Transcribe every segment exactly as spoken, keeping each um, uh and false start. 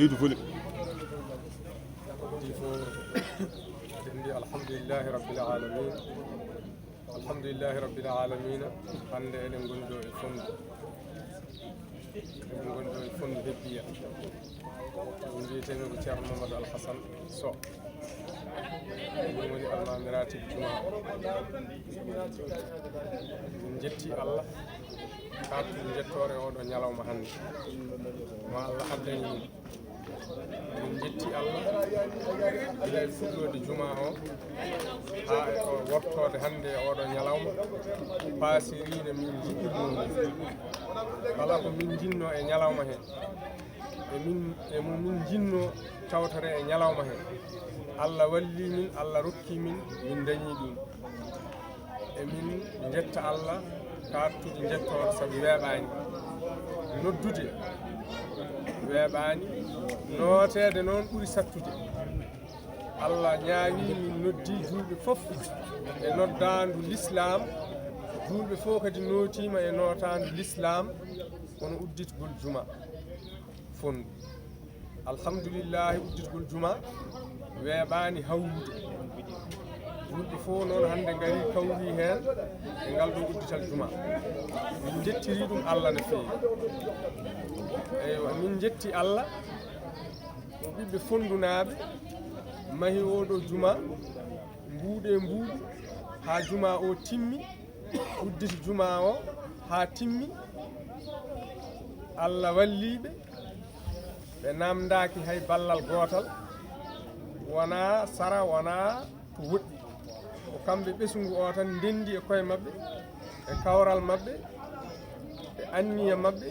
Ɗi fof, eɗen mbiya alhamdulillahi rabbil alamin. Alhamdulillahi rabbil alamina. Hannde eɗen ngoni ɗo e Fonndu. Eɗen ngoni ɗo e Fonndu Hebbiya. Ɗum mbiyetee ko Ceerno Mamadou Alhassane Sow. Ɗum woni almami ratib juma o. Min njetti Allah, kaartuɗo njettoore oɗo ñalawma hannde. Ma Allah addani ɗum. Min njetti Allah, gila e fuɗɗoode juma o, haa e o wortoode hannde e oɗo ñalawma, paasiri no min njiɗirnoo ni. Kala ko min njinnoo e ñalawma hee, e min, e mo min njinnoo tawtore e ñalawma hee, Allah walli min, Allah rokki min, min dañi ɗum. Emin njetta Allah, kaartuɗi njettoor sabu weeɓaani. Noddude weeɓaani, nooteede noon ɓuri sattude. Allah ñaawi min noddi juulɓe fof e noddaandu Lislaam. Juulɓe fof kadi nootiima e nootaandu Lislaam, kono udditgol juma Fonndu. Alhamdulillahi, udditgol juma weeɓaani hawrude. Juulɓe fof noon hannde ngari kawri heen e ngal ɗo uddital juma. Min njettiri ɗum Allah no feewi. Eywa, min njetti Allah ko ɓiɓɓe Fonndunaaɓe mahi oo ɗo juma, mbuuɗe mbuuɗi haa juma o timmi, udditi juma o haa timmi. Allah walliiɓe, ɓe naamndaaki hay ballal gootal, wonaa sara, wonaa to woɗɗi. Ko kamɓe ɓesngu o tan ndenndi e koye maɓɓe, e kawral maɓɓe, e anniya maɓɓe,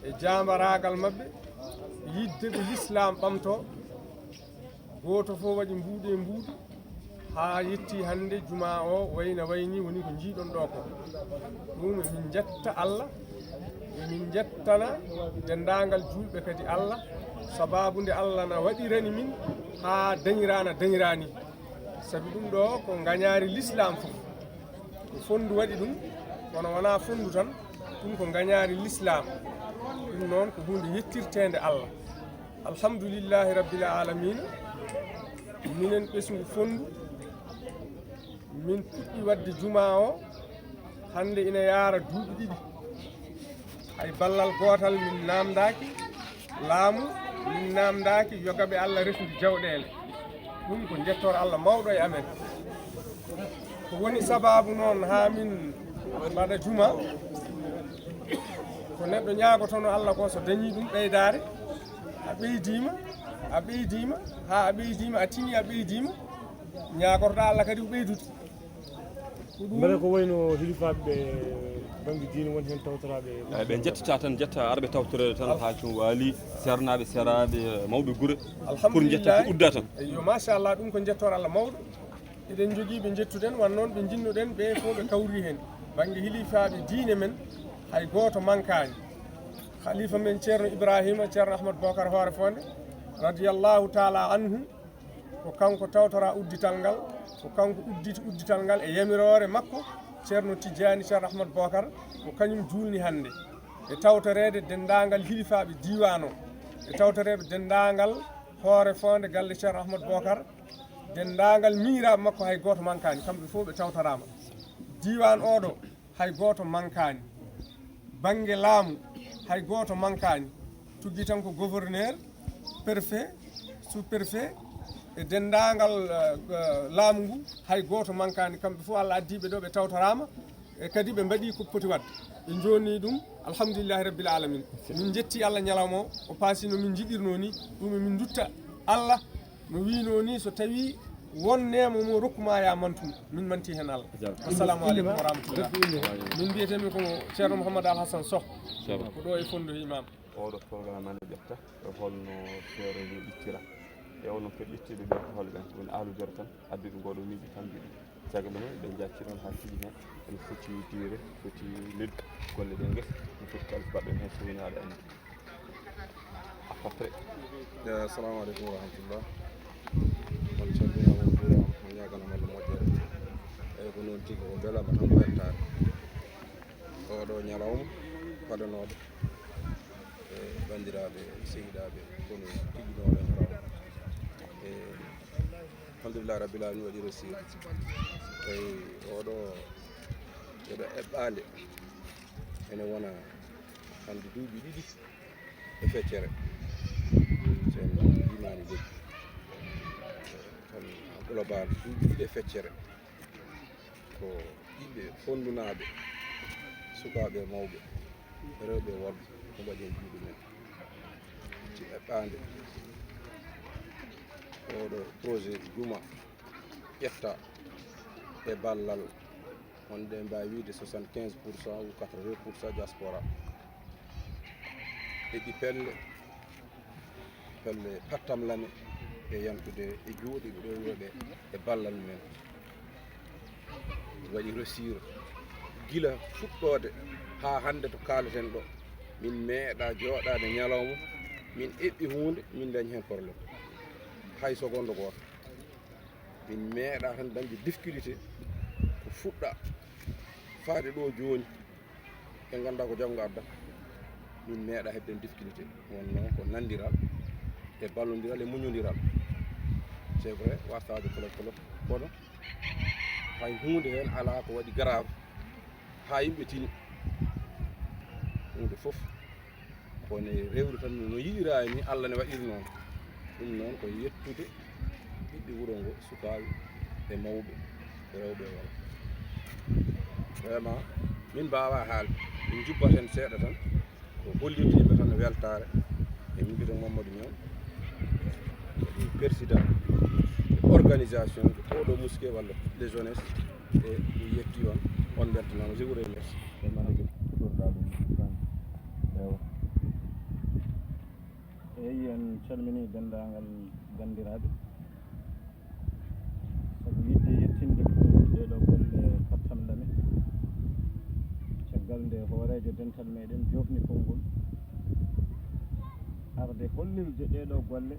e jaambaraagal maɓɓe, yiɗde ɓe Lislaam ɓamtoo. Gooto fof waɗi mbuuɗi e mbuuɗi haa yetti hannde juma o wayna wayni woni ko njiiɗon ɗo ko. Ɗum emin njetta Allah, emin njettana denndaangal juulɓe kadi Allah, sabaabu nde Allah na waɗirani min haa dañiraana dañiraani. Sabi ɗum ɗo ko ngañaari Lislaam fof. Ko Fonndu waɗi ɗum, kono wonaa Fonndu tan, ɗum ko ngañaari Lislaam. Ɗum noon ko huunde yettirteende Allah. Alhamdulillahi rabbil alamina. Minen ɓesngu Fonndu, min puɗɗi waɗde juma o hannde ina yaara duuɓi ɗiɗi. Hay ballal gootal min naamndaaki laamu, min naamndaaki yogaɓe Allah resude jawɗeele. Ɗum ko njettoor Allah mawɗo e amen. Ko woni sabaabu noon haa min mbaɗa juma, ko neɗɗo ñaagotono Allah ko so dañi ɗum ɓeydaare, a ɓeydiima, a ɓeydiima, haa a ɓeydiima, a tini, a ɓeydiima, ñaagotoɗa Allah kadi ko ɓeydude. Ko ɗum. Mbele ko wayno hilifaaɓe ɓe bannge diine won heen tawtoraaɓe? Eyi, ɓe njettata tan, njetta arɓe tawtoreede tan haa cum waali, seernaaɓe, seraaɓe, mawɓe gure, pour njetta ko udda tan. Alhamdulillahi. Eyyo, machallah, ɗum ko njettoor Allah mawɗo. Eɗen njogii ɓe njettuɗen, wan noon ɓe njinnuɗen, ɓe fof ɓe kawri heen. Bannge hilifaaɓe diine men, hay gooto mankaani. Khalifa men Ceerno Ibrahima, Ceerno Ahmad Bokar Hoore Fonde, radiyallahu taala anhu, ko kanko tawtora uddital ngal, ko kanko udditi uddital ngal e yamiroore makko, Ceerno Tijjaani, Ceerno Ahmad Bokar, ko kañum juulni hannde. E tawtoreede denndaangal hilifaaɓe diiwaan o, e tawtoreede denndaangal Hoore Fonde galle Ceerno Ahmad Bokar, denndaangal miñiraaɓe makko hay gooto mankaani, kamɓe fof ɓe tawtoraama. Diiwaan oɗo hay gooto mankaani. Bannge laamu hay gooto mankaani. Tuggi tan ko gouverneur, préfet, sous-préfet e denndaangal, eh, eh, laamu ngu hay gooto mankaani. Kamɓe fof Allah addi ɓe ɗo, ɓe tawtoraama. E kadi ɓe mbaɗi ko poti waɗde. Ɓe njooni ɗum, alhamdulillahi rabbil alamin. Min njetti Allah ñalawma o, o paasi no min njiɗirnoo ni, ɗum e min ndutta Allah no wiinoo ni, so tawi won neema mo rokkuma ya mantum, min manti heen Allah. Assalamu aleykum wa rahmatullah. Min mbiyetee-mi ko Ceerno Mouhammad Al Hassan Soh. Ceerno. Ko ɗo e Fondo Imam. Oɗo programme ene ƴetta e holno feere nde ƴettira. E onon kadi ƴettiiɓe ɓe ko hol ɓen? Woni aaludere tan addude ngoɗo miijo tambiɗo. Caggal ɗum ɓe njacci ɗon haa fii heen ene foti diire, foti leddu, golle ɗe ngesa, ɗum foti kala ko mbaɗɗon heen so woni aɗa anndi. À peu près. Eh, assalamu aleykum wa rahmatullah. On calminaama, on njuuraama, on ñaaganaama Allah moƴƴere. Eyi, ko noon tigi, o mbelaama tan ko weltaare. Oɗo ñalawma waɗanooɗo, e, Banndiraaɓe, sehilaaɓe, kono tigi noon en raw. E, alhamdulillahi rabbil alamin, waɗi resir. Tawi oɗo, oɗo eɓɓaande ene wona hannde duuɓi ɗiɗi e feccere. So en limaani lebbi, tan global duuɓi ɗiɗi e feccere. Ko yimɓe fondunaaɓe, sukaaɓe e mawɓe, rewɓe e worɓe, ko mbaɗi heen juuɗe men. Ci eɓɓaande oɗo projet Juma ƴetta e ballal, wonde mbaawi wiyde soixante-quinze pour cent ou quatre-vingts pour cent diaspora. Heɓi pelle, pelle pattamlame e yantude e juuɗe ɓe ɗo wuro ɓe e ballal mumen. Waɗi resir gila fuɗɗoode haa hannde to kaaleten ɗo. Min meeɗa jooɗaade ñalawma, min eɓɓi huunde, min dañi heen problème. Hay seconde gooto. Min meeɗa tan dañde difficulté ko fuɗɗa faade ɗo jooni. En nganndaa ko janngo adda. Min meeɗa heɓde difficulté. Wonno ko nanndiral e ballondiral e muñondiral. C'est vrai, wastaade kolot kolot, kono hay huunde heen alaa ko waɗi grave haa yimɓe tini. Huunde fof ko ne rewri tan no yiɗiraa ni, Allah ne waɗiri noon. Ɗum noon ko yettude ɓiɓɓe wuro ngo, sukaaɓe e mawɓe, rewɓe e worɓe. Vraiment, min mbaawaa haalde, min njubbat heen seeɗa tan, ko hollirde yimɓe tan weltaare e min mbiɗo Mamadou Niang, kadi président de organisation de oɗo mosquée walla les jeunesses, e mi yetti on, on mbeltanaama, je vous remercie. Ewa. Eyi, en calminii denndaangal banndiraaɓe. Sabu yiɗde yettinde konngol ɗee ɗoo golle pattamlame, caggal nde hooreejo dental meɗen joofni konngol, arde hollirde ɗee ɗoo golle,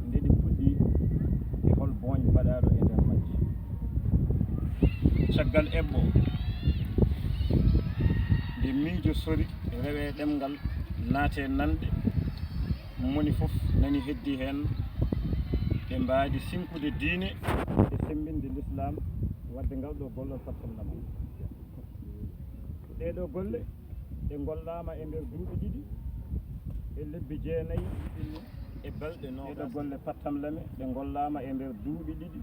nde ɗi puɗɗi e hol booñ baɗaaɗo e nder majji. Caggal eɓɓo, nde miijo sori, rewe ɗemngal, naate nanɗe, moni fof nani heddi heen, ɓe mbaadi sinkude diine e semmbinde lislaam, waɗde ngal ɗoo gollal pattamlame. Ɗee ɗoo golle ɗe ngollaama e nder duuɓi ɗiɗi e lebbi jeenayi e balɗe noogaas. Ɗee ɗoo golle pattamlame ɗe ngollaama e nder duuɓi ɗiɗi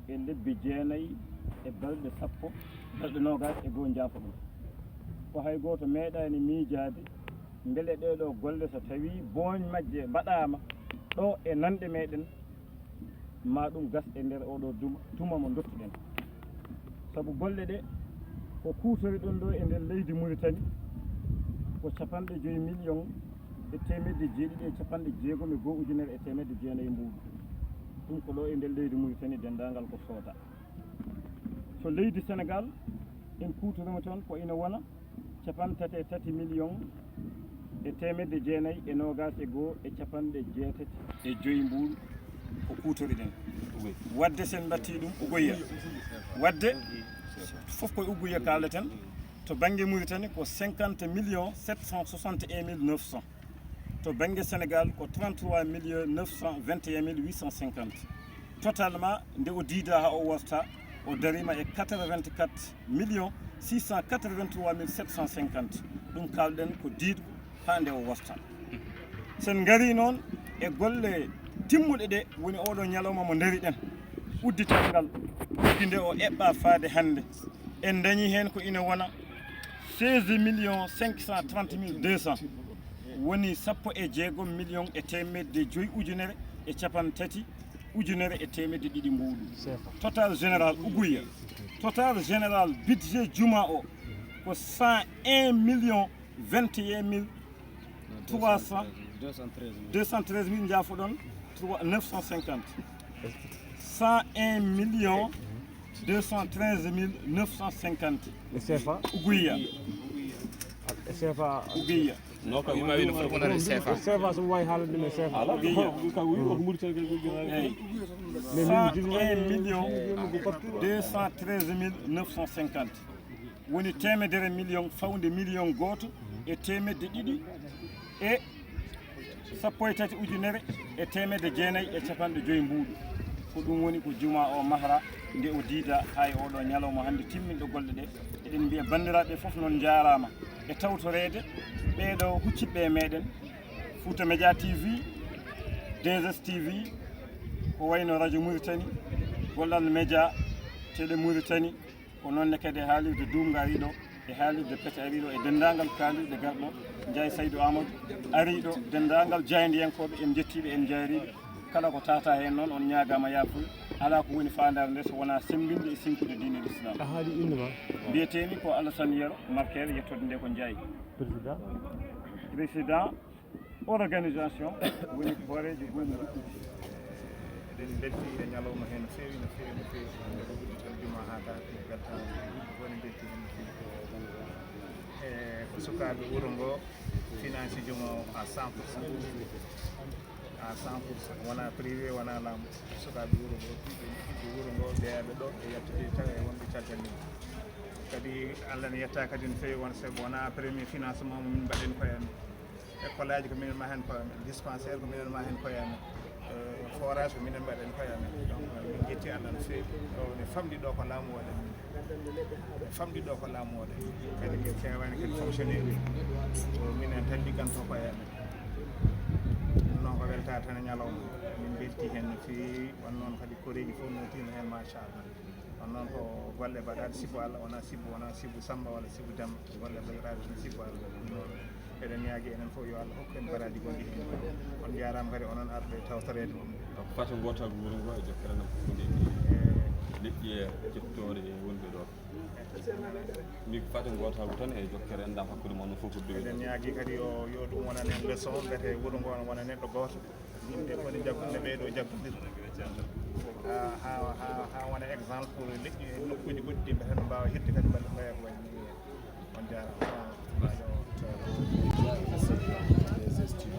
e lebbi jeenayi e balɗe sappo, balɗe noogaas e goo, njaafo ɗum. Ko hay gooto meeɗaani miijaade mbele ɗee ɗoo golle, so tawii booñ majje mbaɗaama ɗo e nanɗe meɗen, ma ɗum gas e nder oɗo duma, tuma mo dottuɗen. Sabu golle ɗe ko kuutoriɗon ɗo e nder leydi Muritani ko capanɗe joyi miliyon e teemedde jeeɗiɗi e capanɗe jeegom e goo ujunere e teemedde jeenayi mbuuɗu. Ɗum ko ɗo e nder leydi Muritani denndaangal ko sooda. To leydi Senegaal, en kuutorima toon ko ina wona capanɗe tati e tati miliyon e teemedde jeenayi e noogaas e goo e capanɗe jeetati e joyi mbuuɗu ko kuutoriɗen. Waɗde sen mbattii ɗum ugoya. Waɗde fof koye ugoya kaaleten. To bannge Muritani ko cinquante millions sept cent soixante et un mille neuf cents. To bannge Senegaal ko trente-trois millions neuf cent vingt et un mille huit cent cinquante. Totalement, nde o diida haa o wasta, o darima e quatre-vingt-quatre millions six cent quatre-vingt-trois mille sept cent cinquante. Ɗum kaalɗen ko diidgo haa nde o wasta. Sen ngari noon e golle timmuɗe ɗe woni oɗo ñalawma mo ndariɗen, uddital ngal, uddi nde o eɓɓa faade hannde. En dañi heen ko ina wona seize millions cinq cent trente mille deux cents, woni sappo e jeegom million e teemedde joyi ujunere e capanɗe tati ujunere e teemedde ɗiɗi mbuuɗu. Total général uguya, total général budget juma o ko cent un millions vingt et un mille trois cents, deux cent treize mille, njaafoɗon, trois, neuf cent cinquante. Cent un millions deux cent treize mille neuf cent cinquante. E C F A? Uguya. E C F A? Uguya. Non, ko ima wino fof ko nana C F A. C F A, so wawi haalande men C F A. Ala. Uguya. Ko, ko, ko, ko Mauritanie ko, ko, ko. Eyi. Mais min cent un millions deux cent treize mille neuf cent cinquante. Woni teemedere million fawde million gooto e teemedde ɗiɗi E sappo e tati ujunere e teemedde jeenayi e capanɗe joyi mbuuɗu. Ko ɗum woni ko juma o mahra nde o diida haa e oɗo ñalawma hannde timminɗo golle ɗe. Eɗen mbiya banndiraaɓe fof noon njaaraama e tawtoreede ɓeeɗo huccitɓe e meɗen, Fouta Media T V, D S T V, ko wayno Radio Mauritanie, Gollal Media, Télé Mauritanie, ko noon ne kadi e haalirde Duumga ari ɗo, e haalirde Pete ari ɗo, e denndaangal kaalirɗe garɗo, Njaay Saydu Aamadu ari ɗo, denndaangal jaayndiyankooɓe, en njettiiɓe, en njaariiɓe. Kala ko tata heen noon, on ñaagaama yaafuya. Alaa ko woni faandaare nde so wonaa semmbinde e siŋkude diine Lislaam. A haali innde ma? Mbiyeteemi ko Alassane Yero, Marker, yettoode nde ko Njaay. Président? Président organisation woni hooreejo goomu rukkuji. Eɗen mbelti e ñalawma hee no feewi, no feewi, no feewi. Nde ko uddital juma haa ga, en mbeltaama. Woni mbelti heen no feewi. E ko sukaaɓe wuro ngo finance juma o à cent pour cent. À cent pour cent. Wonaa privé, wonaa laamu. Sukaaɓe wuro ngo, ɓiɓɓe, ɓiɓɓe wuro ngo, ɓeyaɓe ɗo, e yaltude tawa e wonɓe caggal leydi. Kadi Allah ne yetta kadi no feewi won, sabu wonaa premier financement mo min mbaɗen koye amen. École aji ko minen ma heen koye amen, dispensaire ko minen ma heen koye amen, eh, forage ko minen mbaɗen koye amen. Donc, min njetti Allah no feewi. Ɗo ne famɗi ɗo ko laamu waɗani min. Famɗi ɗo ko laamu waɗani min. Kadi min keewaani kadi fonctionnaire. Ko minen tan ligganto koye amen. Ɗum noon ko weltaare tan e ñalawma. Min mbelti heen no feewi. Won noon kadi koreeji fof nootiima heen, machallah. Kono noon ko golle mbaɗaaɗe sibu Allah, wonaa sibu, wonaa sibu Samba walla sibu Demba. Golle mbaɗaaɗe tan sibu Allah. Ɗum noon eɗen ñaagi enen fof yo Allah hokku en baraaji gonɗi heen. On njaaraama kadi onon arɓe tawtoreede. Ko fati ngootagu wuro ngo e jokkere enɗam hakkunde e leƴƴi e jettooɗe e wonɓe ɗo. Min ko fati ngootagu tan e jokkere enɗam hakkunde mon fof ko duwi. Eɗen ñaagi kadi yo, yo ɗum wonan en leçon, mbete wuro ngo wona neɗɗo gooto. Yimɓe fof ne jaggunde, ɓee ɗo jaggondir. Haa, haa, haa, haa wona exemple pour leƴƴi e nokkuuji goɗɗi ɗi mbiyata no mbaawa hirde kadi mbaɗa mbaɗa ko wayi ni. On njaaraama. Média ici, D S T V.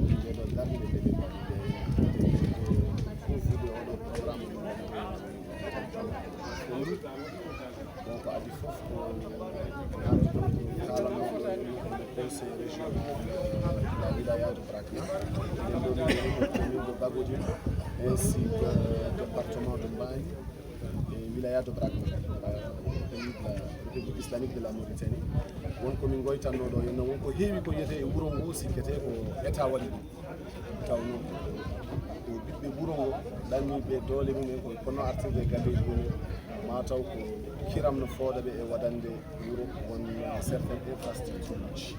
Nde ɗo darnde nde min mbaɗi nde, nde, nde, nde, oɗo programme. Donc, adi fof ko haaldude, kaalanno le conseil régional de la wilaya de Brakna, eɗen ɗo ni commune de Bagodin, ainsi que département de Mbaye et wilaya de Brakna, la République, la République islamique de la Mauritanie. Won ko min ngoytanno ɗo, yenno won ko heewi ko yiyetee e wuro ngo, sikketee ko état waɗi ɗum. Tawnoo ko ɓiɓɓe wuro ngo ɗanniiɓe doole mumen, koye kono artirde e galleeji mumen, maa taw ko kiram no fooɗa ɓe e waɗande wuro won certaines infrastructures.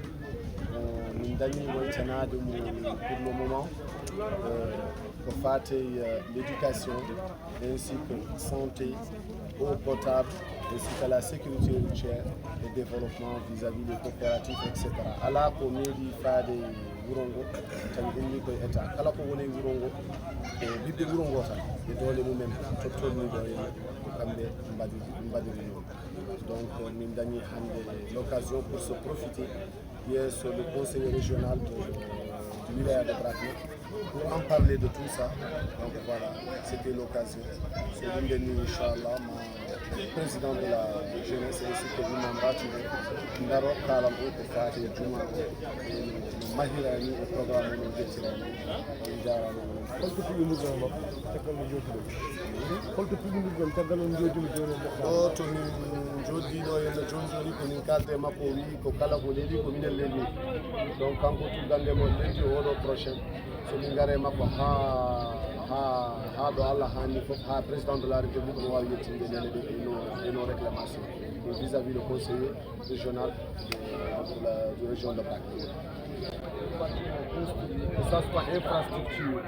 Euh, min dañii woytanaade mo pour le moment, euh, ko faati e, euh, l'éducation, ainsi que santé, eau potable, ainsi qu'à la sécurité routière et développement vis-à-vis des coopératives, et cetera. Alaa ko meeɗi faade e wuro ngo, tawi ummi koye état. Kala ko woni e wuro ngo, ko ɓiɓɓe wuro ngo tan, e doole mumen, tottorni ɗo e ko kamɓe mbaɗi, mbaɗiri noon. Donc, min dañi hannde l'occasion pour se profiter hier sur le conseiller régional de, du wilaya de Brakna pour en parler de tout ça. Donc voilà, c'était l'occasion. So ɗum ɓenni, inchallah, ma président de la jeunesse ainsi que l'imam ratib ndaro kaalan on ko faati e juma o, e no mahirani e programme o no jettira ni. On njaaraama. Holko tigi liggono makko caggal no jooɗi ɗo? Holto piɓindirɗon caggal on jooɗiima jooni e goɗɗo? Ɗo to min jooɗii ɗo henna jooni jooni ko min kaalde e makko, o wiyi ko kala ko leli ko minen leli. Donc kanko tuggande mo lundi oɗo prochain, so min ngare e makko haa, haa, haa ɗo Allah haanni fof, haa président de la République no waawi yettinde nene ɗe e no, e no réclamation vis-à-vis le conseiller régional de, de la, de région de Brakna. Que ça soit infrastructure,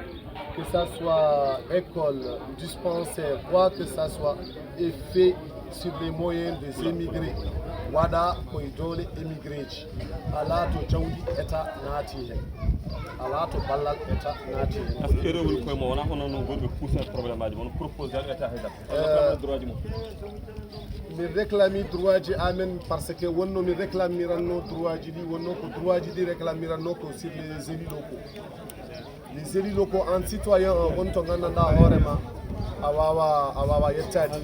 que ça soit école, dispensaire, quoi que ça soit, est fait sur les moyens des émigrés. Waɗa koye doole émigré ji. Alaa to jawdi état naati heen. Alaa to ballal état naati heen. Est-ce que erreur woni koye mo wona hono no goɗɓe pousse problème aji mon, propose dal état haydara? Euh, droit ji mon. Mi réclami droit ji amen parce que wonno mi réclamiranno droit ji ɗi, wonno ko droit ji ɗi réclamiranno ko sur les élus locaux. Les élus locaux en citoyen o won to nganndanɗaa hoore ma a waawa, a waawa yettaade.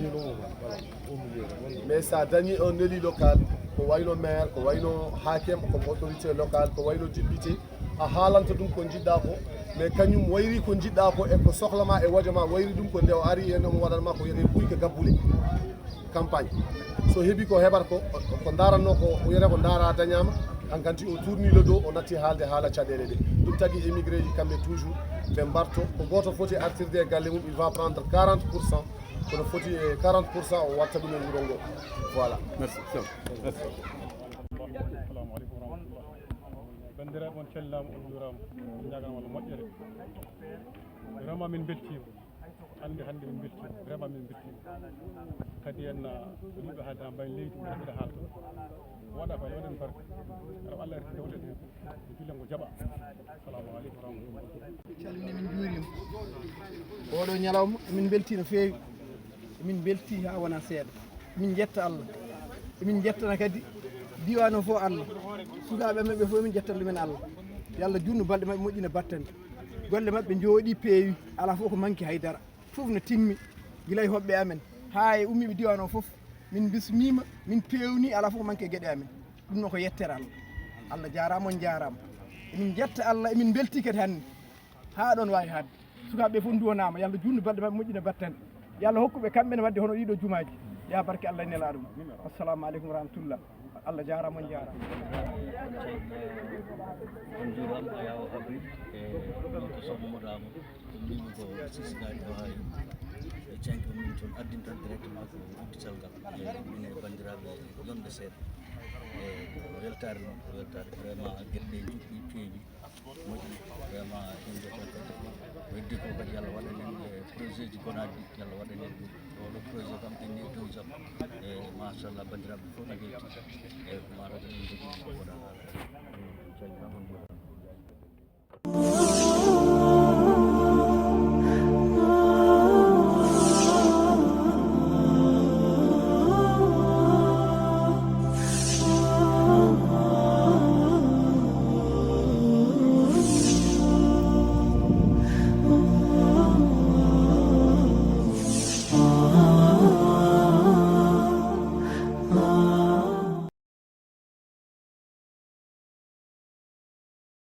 Mais so a dañi un élu local, Ko wayno maire, ko wayno hakim, comme autorité locale, ko wayno député, a haalanta ɗum ko njiɗɗa ko, mais kañum wayri ko njiɗɗa ko e ko sohla ma e wajo ma wayri ɗum ko nde o ari en omo waɗan ma ko wiyetee buyka gabbule campagne. So heɓi ko heɓat ko, ko ndaranno ko wiyetee ko ndara dañama, hankanti o tourni le dos, o natti haalde haala caɗeele ɗe. Ɗum tagi émigré ji kamɓe toujours ɓe mbarto, ko goto foti artirde e galle mum, il va prendre quarante pour cent, kono foti e quarante pour cent o watta ɗum e wuro ngo. Voilà. Merci. Merci. Assalamu aleykum wa rahmatullah. Bandiraɓe, on callinama, on juurama, on ñaganama Allah moƴƴere. Vraiment min beltima. Hannde, hannde min mbeltiima, vraiment min mbeltiima. Kadi en, ah, ko yimɓe haalde haa mbayi leydi, mbaɗa mbiɗa haalta. Waɗa ko waɗen barke. Aɗa Allah reti dewten heen. Ko julle ngo jaɓa. Assalamu aleykum wa rahmatullah. Calmini, min njuuriima. Oɗo ñalawma, min mbeltii no feewi. Min mbeltii haa wona seeɗa. Min njetta Allah. Min njettana kadi diiwaan o fof Allah. Sukaaɓe maɓɓe fof, min njettana ɗumen Allah. Yo Allah juutnu balɗe maɓɓe, moƴƴina battane. Golle maɓɓe njooɗii, peewi. Alaa fof ko manki hay dara. Fof no timmi, gila e hoɓɓe amen haa e ummiiɓe diiwaan o fof. Min mbismiima, min peewnii, alaa fof ko manki e geɗe amen. Ɗum noon ko yettere Allah. Allah jaaraama, on njaaraama. Emin njetta Allah, emin mbeltii kadi hannde. Haa ɗoon waawi haaɗde. Sukaaɓe ɓe fof nduwanaama, yo Allah juutnu balɗe maɓɓe, moƴƴina battane. Yo Allah hokku ɓe kamɓe ne waɗde hono ɗiɗo jumaaji. Yaa barke Allah e nelaaɗo mum. Assalamu aleykum wa rahmatullah. Allah jaaraama, on njaaraama. On njuuraama, a yawa habri. E, ɗum ko Sow Mamadou Amadou. Ko mbimi ko sisnaaji o hay. E cinq minutes on addintan directement ko uddital ngal. E, minen e banndiraaɓe yonɓe seeɗa. E, ko weltaare noon, ko weltaare. Vraiment, geɗe ɗe njuɓɓi, peewi, moƴƴi. Vraiment, en mbiyata kadi ko heddi ko kadi, yo Allah waɗan en, e, projet ji gonaaɗi ɗi, yo Allah waɗan en ɗum. Oɗo projet kam, en ni deux ans. E, machallah, banndiraaɓe fof no njetti. E, ko maa waɗan en jogii ko wona.